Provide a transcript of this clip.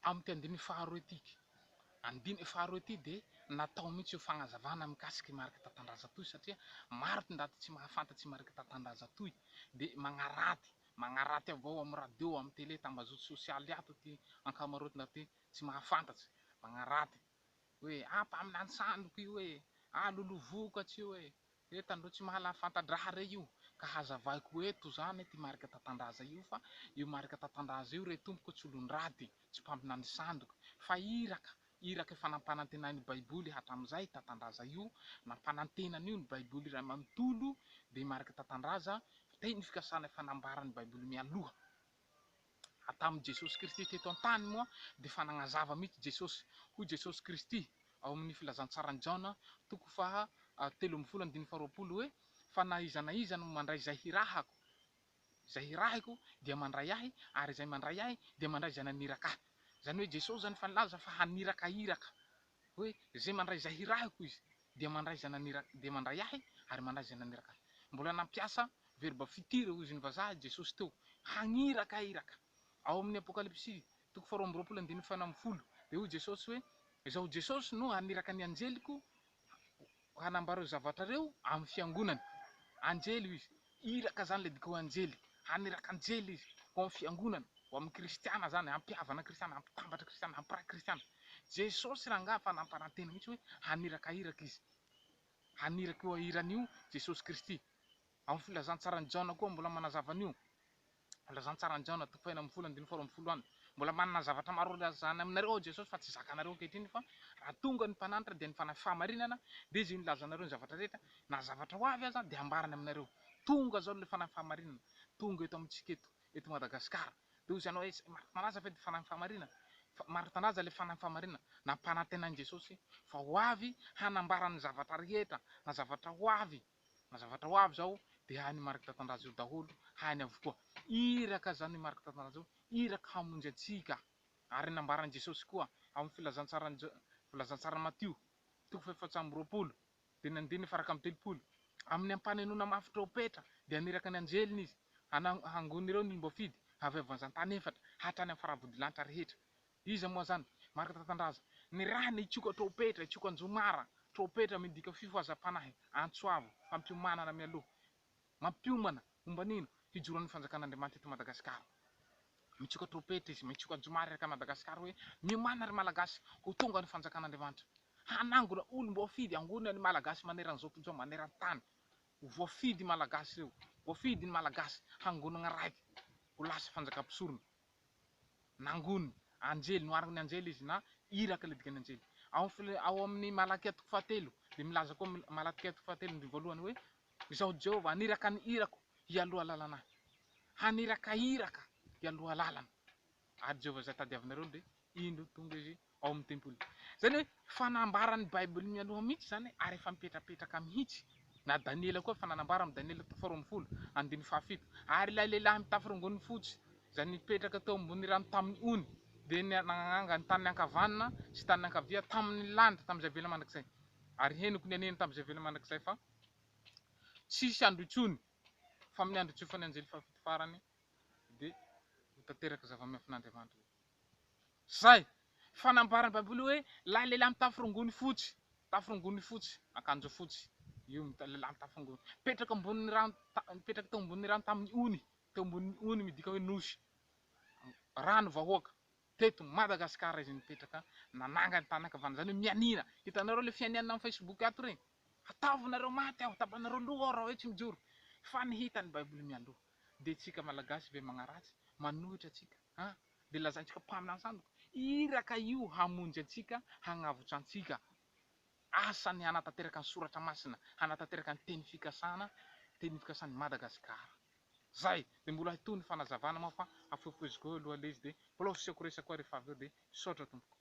Amin'ity andininy faharoa ity, andininy faharoa ity dia natao mihitsy ho fagnazavana mikasika i Marc Tatandraza toy satria maro ty ndaty tsy mahafantatsy i Marc Tatandraza toy dia magnaraty, magnaraty avao amin'ny radio, amin'ny télé, tambazotra sosialy ato ty ankamaroa ty ndaty tsy mahafantatsy, magnaraty hoe ah mpaminany sandoka io e, ah loloha vokatra io e, He tandroy tsy mahalala fanta-draha re io ka hazavaiko eto zany ty marika tatandraza io fa io marika tatandraza io re tompoko tsy olon-draty, tsy mpaminany sandoka fa iraka, iraka efa nampanantenain'ny baiboly hatramizay tatandraza io, nampanantena an'io ny baiboly iray manontolo de marika tatandraza teny fikasana efa nambaran'ny baiboly mialoha. Tamin'i Jesosy Kristy teto an-tany moa dia efa nagnazava mihitsy Jesosy. Hoy Jesosy Kristy ao amin'ny Filazantsaran'i Jaona toko faha 13 andininy faha 20 hoe, Fa na iza na iza no mandray izay hirahako, izay hirahiko dia mandray Ahy, ary izay mandray Ahy dia mandray izay naniraka Ahy. Izany hoe Jesosy izany efa nilaza fa haniraka iraka, hoe izay mandray izay hirahiko izy dia mandray izay naniraka, dia mandray Ahy ary mandray izay naniraka Ahy. Mbola nampiasa Verbe futur hozy ny vazaha i Jesosy teo, hagniraka iraka. Ao amin'ny Apokalypsy, toko faharoa amby roapolo andininy fahenina ambin'ny folo, dia hoy Jesosy hoe, Izaho Jesosy no haniraka ny anjeliko hanambara ireo zavatra ireo amin'ny fiangonana. Anjely hoy izy. Iraka izany ilay dika hoe anjely. Haniraka anjely izy ho amin'ny fiangonana, ho amin'ny kristiana izany, hampihavana kristiana, hampitambatra kristiana, hampiray kristiana. Jesosy rangahy fa nampanantena mihitsy hoe haniraka iraka izy. Haniraka io irany io Jesosy Kristy. Ao amin'ny Filazantsaran'i Jaona koa mbola manazava an'io. Filazantsaran'i Jaona, toko fahenina ambin'ny folo, andininy faharoa ambin'ny folo any. Mbola manana zavatra maro holazaina aminareo aho Jesosy fa tsy zakanareo ankehitriny fa raha tonga ny Mpananatra dia ny Fanahy Fahamarinana dia Izy no hilaza anareo ny zavatra rehetra na zavatra ho avy aza dia hambarany aminareo. Tonga izao ilay Fanahy Fahamarinana, tonga eto amintsika eto, eto Madagasikara. Dia hoy ianao hoe Marotandraza ve ilay Fanahy Fahamarinana? Fa Marotandraza ilay Fanahy Fahamarinana. Nampanantenain'i Jesosy fa ho avy hanambara ny zavatra rehetra na zavatra ho avy. Na zavatra ho avy izao dia hain'i Marc Tatandraza io daholo, hainy avokoa. Iraka izany i Marc Tatandraza io, iraka hamonjy antsika. Ary nambaran'i Jesosy koa ao amin'ny filazantsaran'i filazantsaran'i Matio, toko fahefatsy amby roapolo, dia ny andininy faha-iraika amby telopolo, Amin'ny ampanenoana mafy trompetra dia haniraka ny anjeliny izy, hangony ireo ny olom-boafidy avy avy vazan-tany efatra hatrany amin'ny faravodilanitra rehetra. Iza moa zany? Marc Tatandraza. Ny rany hitsioka trompetra, hitsioka anjomara, trompetra midika fifohazam-panahy, antso avo, fampiomanana mialoha. Mampiomana, momba an'ino? Hijoroan'ny fanjakan'Andriamanitra eto Madagasikara. Mitsioka trompetra izy, mitsioka anjomara eraka Madagasikara hoe, miomàna ry Malagasy, ho tonga ny fanjakan'Andriamanitra. Hanangona olom-boafidy, hangonina ny Malagasy maneran'izao tontolo izao, maneran-tany. Ho voafidy Malagasy ireo, voafidy ny Malagasy, hangonana raiky, ho lasa fanjakam-pisorona. Nangony anjely, noharin'ny anjely izy na iraka ilay dikan'ny anjely. Ao amin'ny fil- ao amin'ny Malakia toko fahatelo dia milaza koa Malakia toko fahatelo andininy voalohany hoe Izaho Jehovah haniraka ny irako hialoha lalana ahy. Haniraka iraka hialoha lalana. Ary Jehovah izay tadiavinareo dia indro tonga izy ao amin'ny tempoly. Izany hoe fanambaran'ny Baiboly mialoha mihitsy izany ary efa mipetrapetraka mihitsy. Na Daniela koa efa nanambara amin'i Daniela toko faharoa ambin'ny folo, andininy fahafito. Ary ilay lehilahy mitafy rongony fotsy, izay nipetraka teo ambony rano tamin'ny ony, dia nanangana ny tanany ankavanana sy tanany ankavia tamin'ny lanitra tamin'izay velona mandrakizay. Ary henoko nianiana tamin'izay velona mandrakizay fa tsy hisy andro intsony, fa amin'ny andro itsofan'ny anjely fahafito farany dia ho tanteraka zava-miafin'Andriamanitra. Zay! Fa nambaran'ny baiboly hoe ilay lehilahy mitafy rongony fotsy, mitafy rongony fotsy, akanjo fotsy, io lehilahy mitafy rongony, mipetraka ambonin'ny rano, mipetraka teo ambonin'ny rano tamin'ny ony, teo ambonin'ny ony midika hoe nosy, rano vahoaka, teto Madagasikara izy nipetraka, nanangany tany ankavanana, izany hoe mianiana, hitanareo ilay fianianana amin'ny facebook ato ireny? Ataovinareo maty aho, tapanareo loha aho raha hoe tsy mijoro, fa ny hitan'ny baiboly mialoha, dia tsika malagasy ve magnaratsy, manohitra antsika, an! Dia lazaintsika mpaminany sandoka? Iraka io hamonjy antsika, hagnavotra antsika. Asany hanatanteraka ny soratra masina, hanatanteraka ny teny fikasana, teny fikasan'i Madagasikara. Zay! Dia mbola hitohy ny fanazavana moa fa afohifohiziko eo aloha le izy dia mbola ho asehoko resaka koa rehefa avy eo dia misaotra tompoko.